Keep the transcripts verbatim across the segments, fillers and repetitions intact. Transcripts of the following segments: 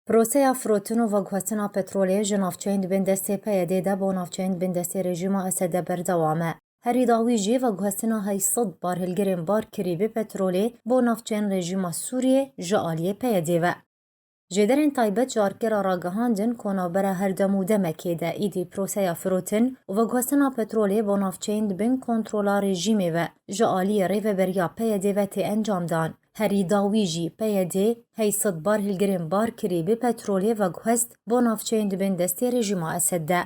Proseya firotin û veguhestina petrolê ji navçeyên di bin destê P Y D'ê de bo navçeyên di bin destê rejîma Esed de berdewam e. Herî dawî jî veguhestina heyt sed barhilgirên barkirî bi petrolê bo navçeyên rejîma Sûriyê ji aliyê P Y D'ê ve. Jêderên taybet ji Arkerê ragihandin ku navbera her dem û demekê de êdî proseya firotin û veguhestina petrolê bo navçeyên di bin kontrola rejîmê ve ji aliyê rêveberiya P Y D'ê ve tê encamdan. Herî dawî jî P Y D'ê heyt sed barhilgirên barkirî bi petrolê veguhest bo navçeyên di bin destê rejîma Esed de.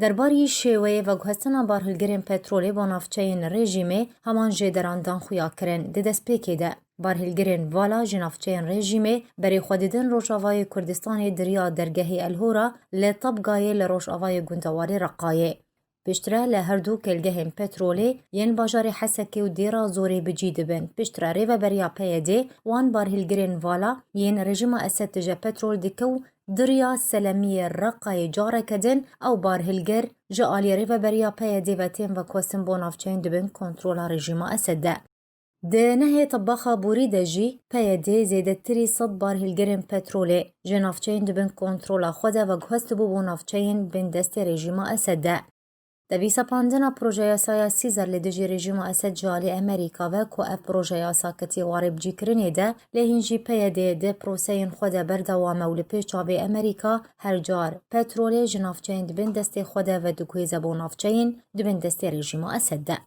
Derbarî şêweyê veguhestina barhilgirên petrolê bo navçeyên rejîmê heman jêderan dan xuyakirin. Di destpêkê de barhilgirên vala ji navçeyên rejîmê berê xwe didin Rojavayê Kurdistanê di riya dergehê El Hora li Tabgayê li rojavayê gundewarê Reqayê. Piştre li her du kêlgehên petrolê yên bajarê Hesekê û Dêra Zorê bi cî dibin. Piştre rêveberiya P Y D'ê wan barhilgirên vala yên rejîma Esed tije petrol dike û di riya Selemiyê Reqayê careke din ew barhilgir ji alî rêveberiya P Y D'ê ve tên veguhestin bo navçeyên di bin kontrola rejîma Esed de. Di nehê tebaxa borî de jî P Y D'ê zêdetirî sed barhilgirên petrolê ji navçeyên di bin kontrola xwe de veguhestibû bo navçeyên bin destê rejîma Esed de. Devî sepandina projeyasaya Caesar li dijî rejîma Esed ji alî Amerîka ve ku ev projeyasa ketî warê bicîkirinê de, lê hîn jî P Y D di proseyên xwe de berdewam e û li pêş çavê Amerîka her car petrolê ji navçeyên di bin destê xwe de vediguhêze bo navçeyên di bin destê rejîma Esed de.